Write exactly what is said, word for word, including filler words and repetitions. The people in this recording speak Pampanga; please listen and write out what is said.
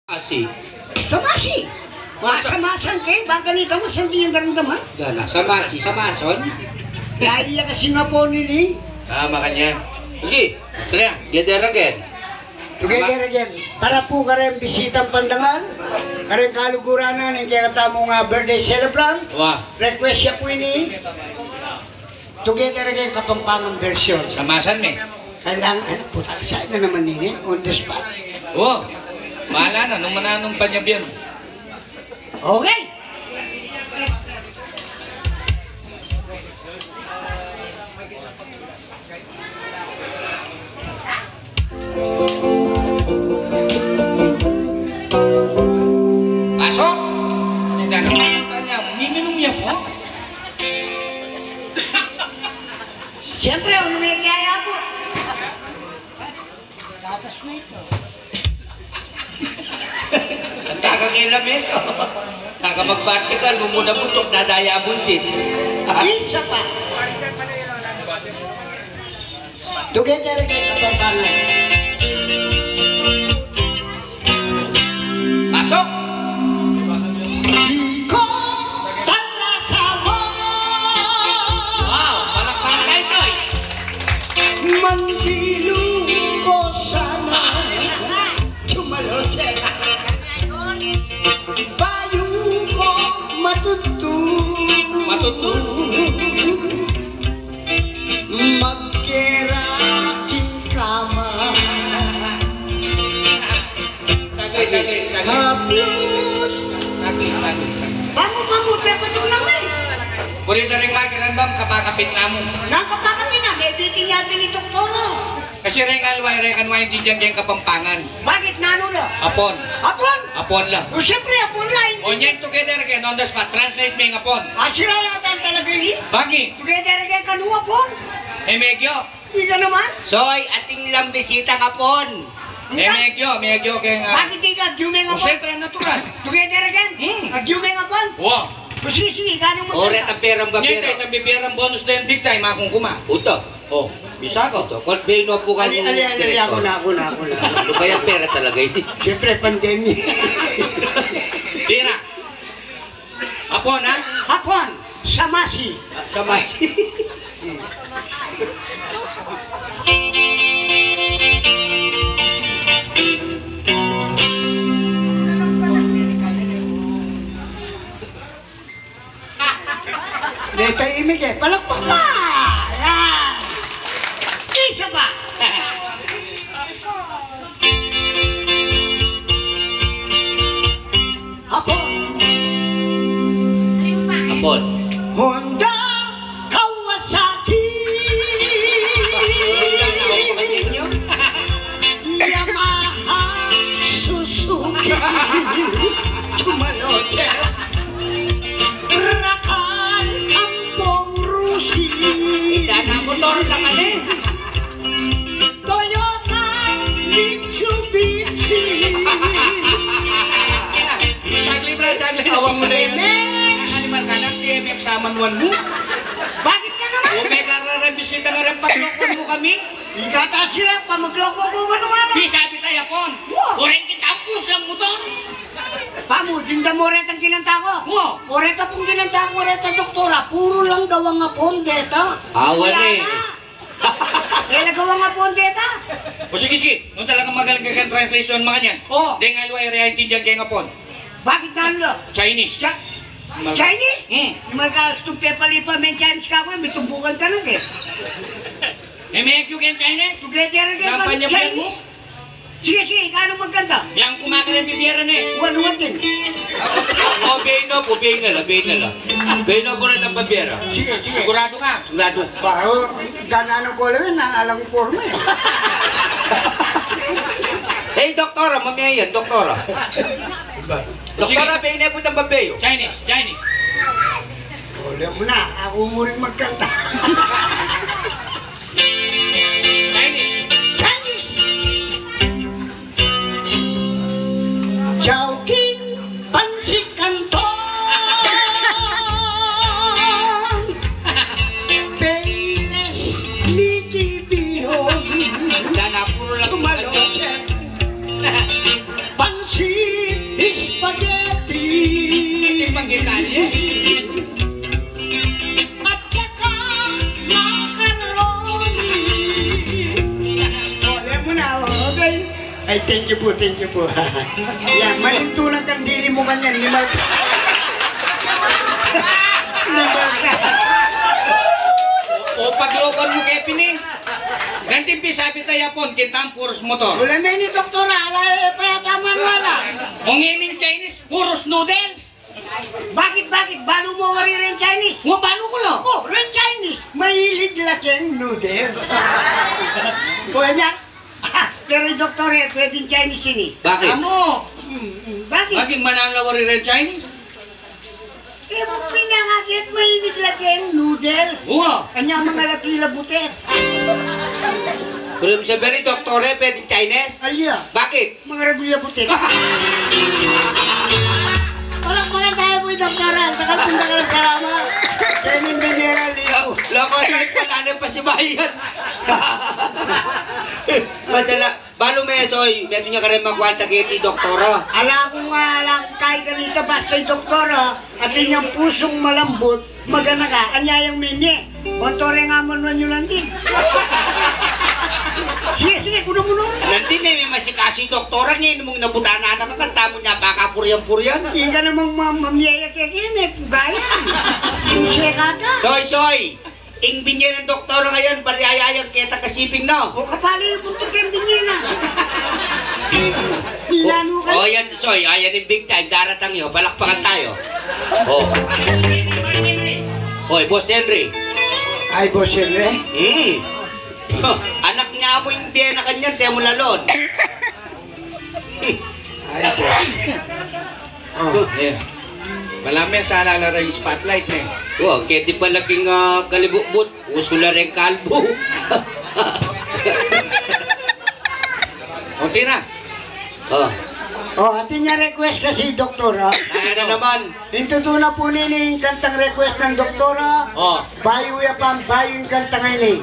Samasi. Samasi. Masa- Masamasan ke, bang kanita masanting ing daramdaman. Gana, samasi, samason. Yaya kasi nga po nini. Ah, makanyan. Sige, tara, together again. Together again. Para pu kareng bisitang pandangal, kareng kaluguran na ning kekatamung birthday celebrant. Wa. Request ya pu ini. Together again, Kapampangan version. Samasan me. Kailangan, puta, sa na naman ini, on the spot. O, bahala na, nung mananung panyabyan. Okay. Pasok! Tingnan mo, miminum ya po. Siyempre, ang lumigaya po. Gatas na ito. Santa ka kay lames, o. Naka magpartikal, mumuda butok, dadaya bundit. Isa pa. Together again, Kapampangan. Pasok! Iko talaga mo. Wow, palakpakan tayo, Soy. Mandilu ko sana. Jumaloche. Bayu ko matutu. Matutu. Magkera king kama. Saglit, saglit, saglit. Hapus. Saglit, saglit, saglit. Bangun, bangun, pepatulak na e. Puri da ring makiran bang kapakapit na mu. Nang kapakapit na, may biting ya pin i doktora. Kasi reng alwa, reng kanwa, ing tindian keng Kapampangan. Bakit, nanu da? Apon. Apon? Apon la. O, siyempre, apon la, hindi. O, nyan, together again, on the spot. Translate me ing apon. Ah, sira yata talaga ini. Bakit? Together again, kanu apon? E, medyo. Ika naman? Soy, atin lang bisitang apon. E, medyo, medyo keng, ah. Bakit di ka agyumeng apon? O, siyempre, natural. Together again? Hmm. Agyumeng apon? Wa. O, sige, sige, ika naman. Ore, ang perang ba, nyan, pera? Kaya tambi perang bonus din, big time, akong kuma. Uto. O, bisa ko. Uto, kung beno po kayo, ali, ali, ali, ali, direktor. Ako na, ako na, ako na. Ano ba yung pera talaga ini? Siyempre, pandemya. Pera. Apon, ha? Apon, samasi. Ah, samasi. Neta imig e, palakpak pa! Yan! Isa pa! Apon. Apon. Honda, Kawasaki, Yamaha, Suzuki, Tumalote, Rakal, Ampong, Rusi. Dana motor lang, ano e? Toyota, Mitsubishi. Saglit, Brad, saglit. Awa mo na yun. B M X. Animal ka na, B M X sa manual mo. Bakit ka naman? O, may kararang bisita ka rin, paglokon mo kami. Ika ta sira, pa magloko ko, ano, ano? Di, sabi tayo, Pon. Wow. Kureng kita, pus lang mo to. Pamu, dinda mo retang kinanta ko. Wow. O reta pung kinanta ko, reta doktora, puro lang gawang apon, deta. Awa na e. Kaya gawa nga po ang deta. O sige, sige. Nung talagang magaling ka kang translation, mga yan. O. Deng alwa, area, intindian keng Apon. Bakit na ano? Chinese. Cha-, Mal- Chinese? Hmm. Yung mga gusto pepalipa, may Chinese ka ko, may tumbukan ka nun e. E, may I Q keng Chinese? Together again, Chinese. Sige, sige, ika nung magkanta. Yang kumakare bibiera ne. Wa, nung atin. O, beno pu, beno la, beno la. Beno pu retang babiera. Sige, sige. Sigurado ka? Sigurado. Ba, o, gananu ko lang, na alang porma e. E, doktora, mamaya yan, doktora. Ba. Doktora, sige. Beno pu tang babeyu. Chinese, Chinese. Wala mo na, aku mu rin magkanta. Chinese. Chinese. Chowking, Pansit Canton, Payless, Mickey Bihon, Dana, puro lang Tumaloche, Pansit Thank you po, thank you po. Yan, malintunan kang dili mu kanyan, limal. Limal ka. O, paglokan mu ke pin e. Nanting pisabi ta Yapon, kintang puros motor. Ulan na ini, doktora, ala e pa yata manual a. O ngening Chinese, puros noodles. Bakit, bakit? Balu mu wari reng Chinese? Wa, balu ku la. O, reng Chinese, mahilig la keng noodles. O, nya, pero i doktor e, pwedeng Chinese ini. Bakit? Amu. Mm, mm. Bakit? Bakit manang la wari reng Chinese? E, mu pinangakit mahilig la keng noodles. Wa. Anya, mangalati la butet. Pero sabi ni doktor e, pwedeng Chinese? Ay, iya. Bakit? Mangaragul ya butik. Palakpakan tayo po, doktora. Dakal pung dakal a salamat. Keni Binyera Liu. Loko, Soy, pala na pasibayan. Masala, balu me, Soy, metung ya kareng makwarta keti doktora. Ala ku nga, alang kay kanita basta i doktora, atin yang pusung malambut. Magana ka, anya yang mimie. Onto reng aman wan yu nanting. Sige, sige, kunan mu no. Nanting ne, me masikasu i doktora, ngeni mung nabutan na ka, kanita mu ne pakapurian-purian. Ika namang ma-, mamie ya keke, me pugayan. Sige ka. Soy, Soy. Ing binye nang doktora ngeni, bari ayayag keta kasiping, no? O, kapali yu buntuk keng binye na. Inanu ka? O, yan, Soy, ayan ing big time, daratang yu, palakpakan tayo. O. Oy, Boss Henry. Ay, Boss Henry? Hmm. Anak nya mu ing bie na kanyan, te mu lalon. Ay, Boss. O. Eh. Bala me sala la reng spotlight, ne. Wa, keti pala king, ah, kalibutbut. Usu la reng kalbu. O, tira. O. O, atin ya request kasi, doktora. Ay, ano naman? Ing tutu na pu nini ing kantang request nang doktora. O. Bayu ya pang bayu ing kantang ini.